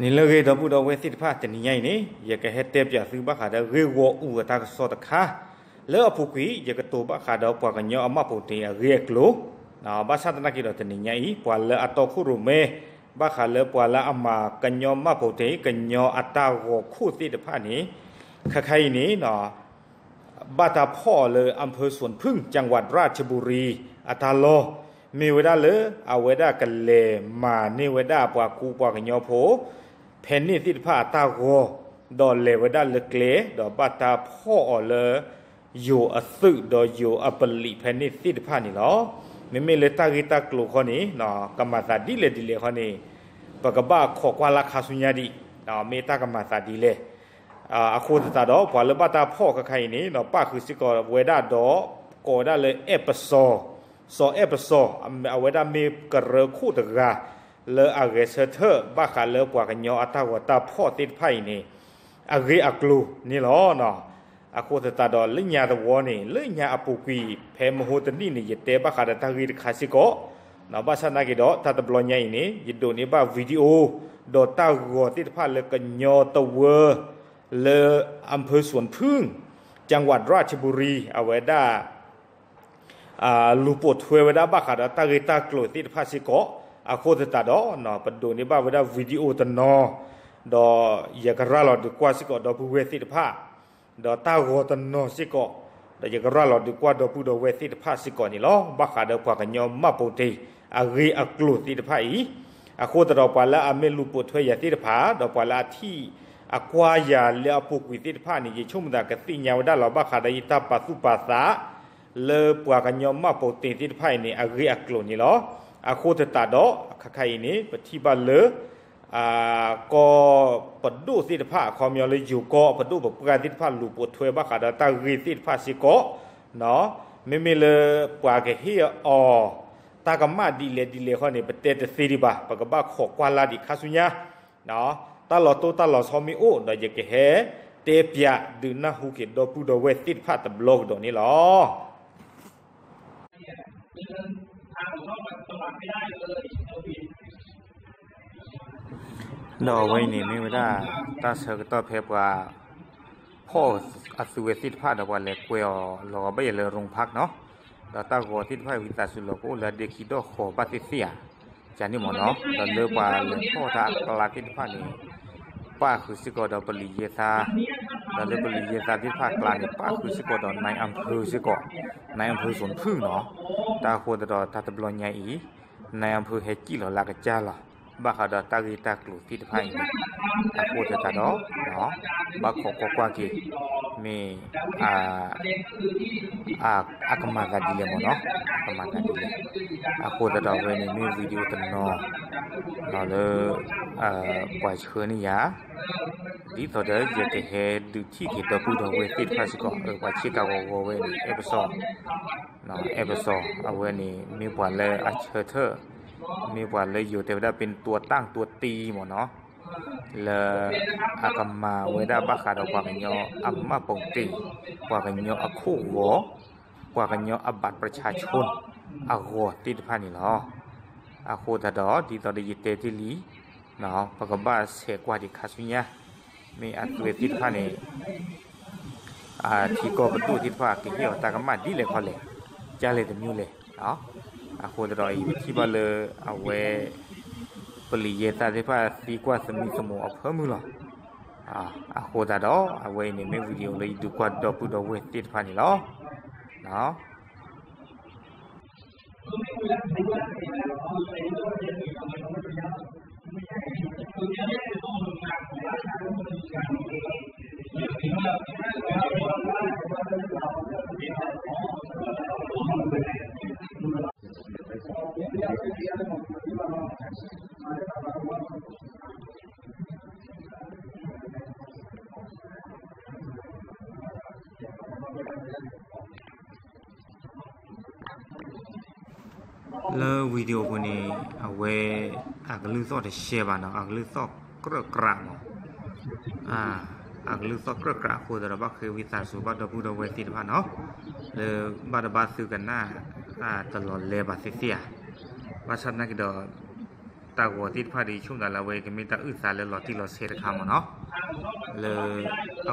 နံၤလၢအဂ့ၤ ဒီပုၢ်ဒီဝဲၢ်သ့ၣ်တဖၣ်, တနံၤညါအံၤန့ၣ် ယကဟဲတဲပၠးသုဘၣ်ဃးဒီးဂ့ၢ်ဂီၢ်အူအတၢ်ကစီၣ်တခါ, လၢအပူၤကွံာ် ယကတိၤဘၣ်ဃးဒီးပှၤကညီအမှတ်ပုံတင်အဂ့ၢ်အကျိၤ, ဘၣ်ဆၣ်သနာ်က့ဒီးတနံၤညါအံၤ ပှၤလၢအတီခိၣ်ရိၣ်မဲ ဘၣ်ဃးလၢပှၤလၢအမၤကညီမှတ်ပုံတင် ကညီအတၢ်ဂီၤခိၣ်သ့ၣ်တဖၣ်န့ၣ်, ခဲခါအံၤန့ၣ် ဘၣ်တၢ်ဖီၣ်အီၤလၢ อำเภอสวนผึ้ง จังหวัดราชบุรี အတၢ်လီၢ်, မ့ၢ်ဝဲဒၣ်လၢ အဝဲဒၣ်ကလဲၤမၤန့ၢ်ဝဲဒၣ်ပှၤကူပှၤကညီဖိ ဖဲန့ၣ်သ့ၣ်တဖၣ်အတၢ်ဂီၤ, ဒီးလဲၤဝဲဒၣ်လၢကျဲ ဒီးဘၣ်တၢ်ဖီၣ်အီၤလၢ ယိၤအသုးဒီးယိၤအပလံးဖဲန့ၣ်သ့ၣ်တဖၣ်န့ၣ်လီၤ. မ့မ့ၢ်လၢတၢ်ဂ့ၢ်တၢ်ကျိၤခီန့ၣ် ကမၤသးဒ်လဲၣ်ဒ်လဲၣ်ခီန့ၣ် ပကဘၣ်ခိးကွၢ်လၢ်ခါဆူညါဒံး, မ့ၢ်တၢ်ကမၤသးဒ်လဲၣ်. အဃိသတးဒီး ပှၤလၢဘၣ်တၢ်ဖီၣ်ခဲခါအံၤန့ၣ် ပၣ်ဃုာ်စ့ၢ်ကီးဝဲဒၣ်ဒီး ကိးဝဲဒၣ်လၢ အဲၣ်ပစီၤ, စီၤအဲၣ်ပစီၤ, အဝဲဒၣ်မ့ၢ်ကရၢခိၣ်တဂၤ လၢအဂဲၤဆၢထၢၣ်ဘၣ်ဃးလၢပှၤကညီအတၢ်ဂီၤတၢ်ဖီၣ်သ့ၣ်တဖၣ်အံၤန့ၣ် အဂ့ၢ်အကျိၤန့ၣ်လီၤ. အဃိသတးဒီး လၢညါသဝီန့ၣ် လၢညါအပူၤကွံာ် ဖဲမဟိတနံၣ်န့ၣ် ယတဲဘၣ်ဃးဒီးတၢ်ဂ့ၢ်တခါစ့ၢ်ကီး, ဘၣ်ဆၣ်သနာ်က့ဒီး တၢ်တဘျီညါအံၤန့ၣ် ယဒိးန့ၢ်ဘၣ် video ဒီးတၢ်ဂီၤသ့ၣ်တဖၣ်လၢကညီတဝၢ လၢ อำเภอสวนผึ้ง จังหวัดราชบุรี အဝဲဒၣ် လူၤပိာ်ထွဲဝဲဒၣ်ဘၣ်ဃးဒီးတၢ်ဂ့ၢ်တၢ်ကျိၤသ့ၣ်တဖၣ်စ့ၢ်ကီး, အဃိသတးဒီး ပဒိးန့ၢ်ဘၣ်ဝဲဒၣ် video တနီၤ, ဒီးယကရၤလီၤဒုးကွၢ်စ့ၢ်ကီးဒီပုၢ်ဝဲၢ်သ့ၣ်တဖၣ်, ဒီးတၢ်ဂီၤတနီၤစ့ၢ်ကီး, ဒီးယကရၤလီၤဒုးကွၢ်ဒီပုၢ်ဒီဝဲၢ်သ့ၣ်တဖၣ်စ့ၢ်ကီးန့ၣ်လီၤ. ဘၣ်ဃးဒီးပှၤကညီမှတ်ပုံတင် အဂ့ၢ်အကျိၤသ့ၣ်တဖၣ်အံၤ, အဃိသတးဒီး ပှၤလၢအမ့ၢ်လူၤပိာ်ထွဲယၤသ့ၣ်တဖၣ် ဒီးပှၤလၢအထံၣ်အကွၢ်ယၤလၢအပူၤကွံာ်သ့ၣ်တဖၣ်န့ၣ် ယဆိကမိၣ်သးကသ့ၣ်ညါဝဲဒၣ်လီၤ ဘၣ်ဃးဒီးယတၢ်ပာ်သူၣ်ပာ်သး လၢပှၤကညီမှတ်ပုံတင်သ့ၣ်တဖၣ်အံၤန့ၣ် အဂ့ၢ်အကျိၤန့ၣ်လီၤ. အဃိသတးဒီး အခါခါအံၤန့ၣ် ပထံၣ်ဘၣ်လၢ ကီၢ်ပဒိၣ်သ့ၣ်တဖၣ် အခီပညီလၢယိၤကီၢ်ပဒိၣ်ပပှၢ်သ့ၣ်တဖၣ် လူၤပိာ်ထွဲဘၣ်ဃးဒီးတၢ်ဂ့ၢ်သ့ၣ်တဖၣ်စ့ၢ်ကီး, မ့မ့ၢ်လၢပှၤကဟ့ၣ်အီၤ တၢ်ကမၣ်ဒ်လဲၣ်ဒ်လဲၣ်ခီန့ၣ် ပတဲတသ့ဒံးဘၣ်, ပကဘၣ်ခိးကွၢ်လၢ်ဒံးခါဆူညါ, တၢ်လီၤတိၢ်တၢ်လီၤဆီမ့ၢ်အိၣ်ဒီး ယကဟဲတဲပၠးဒုးနၢ်ဟူက့ၤဒီပုၢ်ဒီဝဲၢ်သ့ၣ်တဖၣ်တဘျီကဒီးန့ၣ်လီၤ. ဒီးအဝဲအံၤန့ၣ်မ့ၢ်ဝဲဒၣ် တၢ်ဆၢကတီၢ်ဖဲပှၤဖီၣ်အသုဝဲသ့ၣ်တဖၣ်ဒီး ပှၤလဲၤကွဲအီၤလီၤဂီၤဘၣ်ယဲလၢ โรงพัก နီၤ, ဒီးတၢ်ဂီၤသ့ၣ်တဖၣ်ဝံသးစူၤလီၤကအိၣ်လၢအဒ့ခံဒီၣ်ဃီၤဘၣ်သ့ၣ်သ့ၣ်ဧါ, ကန့ၣ်မ့ၢ်နီၤ, ဒီးလၢပှၤလဲၤဖီၣ်တၢ်အကျါသ့ၣ်တဖၣ်န့ၣ် ပၣ်ဃုာ်စ့ၢ်ကီးဒီးပလံၤယဲၢ်သါ, ဒီးလၢပလံၤယဲၢ်သါသ့ၣ်တဖၣ်အကျါန့ၣ် ပၣ်ဃုာ်စ့ၢ်ကီးဒီး นายอำเภอ စ့ၢ်ကီး, นายอำเภอสวนผึ้ง နီၤ, တၢ်အဃိသတးဒီးတၢ်တဘျီညါအံၤ นายอำเภอ ဟဲစံၣ်လီၤလၢအကစၢ်လီၤ, ဘၣ်ဃးဒီးတၢ်ဂ့ၢ်တၢ်ကျိၤသ့ၣ်တဖၣ်အံၤန့ၣ်, အဃိသတးဒီး ဘၣ်ခိးကွၢ်ကွၢ်က့ၤ, မ့ၢ် အကမၤသးဒ်လဲၣ်မ့ၢ်နီၤ, အကမၤသးဒ်လဲၣ်, အဃိသတးဒီးအဝဲန့ၣ်မ့ၢ် video တနီၤ လၢ ပှၤဆှၢန့ၢ်ယၤ, ဒ်သိးဒီးယကဟဲဒုးထံၣ်က့ၤဒီပုၢ်ဒီဝဲၢ်သ့ၣ်တဖၣ်စ့ၢ်ကီး, ပှၤဆ့ကၤဂီၤဂီၤဝဲန့ၣ် အဲၣ်ပစီၤ, အဲၣ်ပစီၤ အဝဲန့ၣ် မ့ၢ်ပှၤလၢအဆၢထၢၣ်, မ့ၢ်ပှၤလၢယိၤတဲဝဲဒၣ် เป็นตัวตั้งตัวตี မ့ၢ်နီၤ လၢအကမၤဝဲဒၣ်ဘၣ်ဃးဒီးပှၤကညီအမှတ်ပုံတင်, ပှၤကညီအခိၣ်ဂီၤ, ပှၤကညီအ บัตรประชาชน အဂီၤသ့ၣ်တဖၣ်န့ၣ်လီၤ. အဃိသတးဒီး ဒ်သိးဒီးယတဲတ့ၢ်လံ, ပကဘၣ်ဆဲးကွၢ်ဒံးခါဆူညါ, မ့ၢ်အသုဝဲသ့ၣ်တဖၣ်န့ၣ် ထံကီၢ်ပဒိၣ်သ့ၣ်တဖၣ် ကဟ့ၣ်အီၤတၢ်ကမၣ်ဒ်လဲၣ်ခီလဲၣ်, ကလဲၣ်တမံၤလဲၣ်. အဃိသတးဒီး ယထံၣ်ဘၣ်လၢအဝဲ ပလံၤယဲၢ်သါသ့ၣ်တဖၣ်သံကွၢ်သမံသမိးအဖၢမုၢ်လီၤ. အဃိသတးဒီး အဝဲအံၤန့ၣ်မ့ၢ် video လၢယဒုးကွၢ်ဒီပုၢ်ဒီဝဲၢ်သ့ၣ်တဖၣ်န့ၣ်လီၤ. လၢ video ပူၤန့ၣ် အဝဲ အကလုၢ်သီၣ်တရှဲဘၣ်နီၤ, အကလုၢ်သီၣ်ကြၢးကြးမး, အကလုၢ်သီၣ်ကြၢးကြးအဃိသတးဒီး ဘၣ်ဃ့ဝံသးစူၤဘၣ်ဒီပုၢ်ဒီဝဲၢ်သ့ၣ်တဖၣ်နီၤ, လၢဘၣ်တဘၣ်သုကနၣ် တလီၤလဲၤဘၣ်သ့ၣ်သ့ၣ်ဧါ, ဘၣ်ဆၣ်သနာ်က့ဒီး တၢ်ဂီၤသ့ၣ်တဖၣ်ဒီး ယဆိကမိၣ်သးလၢအဝဲအံၤကမ့ၢ်တၢ်အုၣ်သးလၢလီၤတံၢ်လီၤဆဲးတခါမ့ၢ်နီၤ, လၢ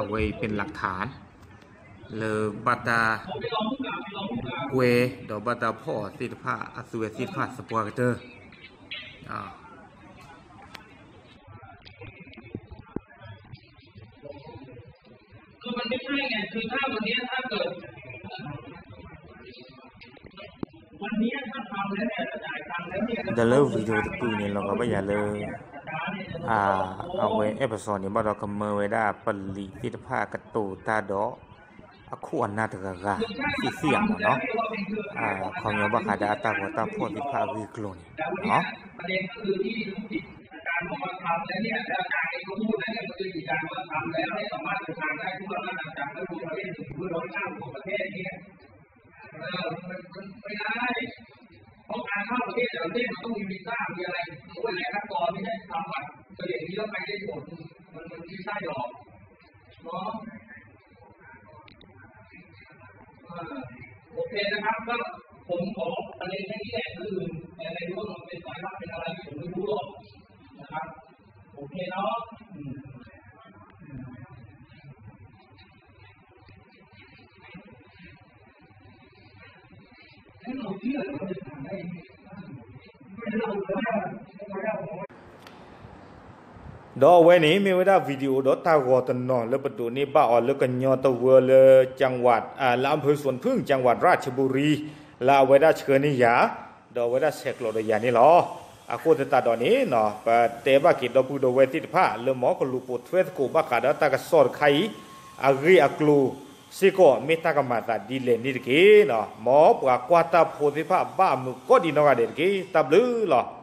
အဝဲအံၤ ပ့ၤလၢ်ထၣ် လၢဘၣ်တၢ်ကွဲ ဒီးဘၣ်တၢ်ဖီၣ်အီၤသ့ၣ်တဖၣ် အသုဝဲသ့ၣ်တဖၣ်သပှၢ်ကတၢၢ် ဒီးလၢ video တပူၤန့ၣ် လီၤဂာ်ဘၣ်ယၤလၢ အဝဲအဲၣ်ပစီန့ၣ် ဘၣ်ဒီးကမၢဝဲဒၣ်ပလံၤသ့ၣ်တဖၣ်ကတိၤတၢ်ဒီး အခိၣ်အနၢ်တဂၤဂၤ သ့ၣ်သ့ၣ်အမ့ၢ်နီၤ, ခီပညီဘၣ်ဃးဒီးအတၢ်ဂီၤတၢ်ဖီၣ်သ့ၣ်တဖၣ်အဂ့ၢ်အကျိၤန့ၣ် โอเคนะครับ ก็ผมขอประเด็นแค่นี้แหละ เรื่องอื่น แต่ในเรื่องมันเป็นสายลับเป็นอะไร ผมไม่รู้หรอกนะครับ โอเคเนาะ ဒီးအဝဲန့ၣ်မ့ၢ်ဝဲဒၣ် video ဒီးတၢ်ဂီၤတနီၤလၢပဒိးန့ၢ်ဘၣ်အီၤလၢကညီတဝၢလၢ จังหวัด လၢ อำเภอสวนผึ้ง จังหวัดราชบุรี လၢအဝဲဒၣ်ဆှၢန့ၢ်ယၤ ဒီးအဝဲဒၣ်ဆဲးကျိးဒီးယၤန့ၣ်လီၤ. အဃိသတးဒီးန့ၣ် ပတဲဘၣ်က့ၤဒီပုၢ်ဒီဝဲၢ်သ့ၣ်တဖၣ်လၢမ်ကလူၤပိာ်ထွဲသကိးဘၣ်ဃးဒီးတၢ်ကစီၣ်တခါအံၤ အဂ့ၢ်အကျိၤစ့ၢ်ကီးမ့ၢ်တၢ်ကမၤသးဒ်လဲၣ်န့ၣ်တက့ၢ်. မ်ပှၤကွၢ်တၢ်ဖိသ့ၣ်တဖၣ်ဘၣ်အမုာ်ကိးဒံးနီၢ်ဂၤဒဲးတက့ၢ်. တၢ်ဘျုးလီၤ.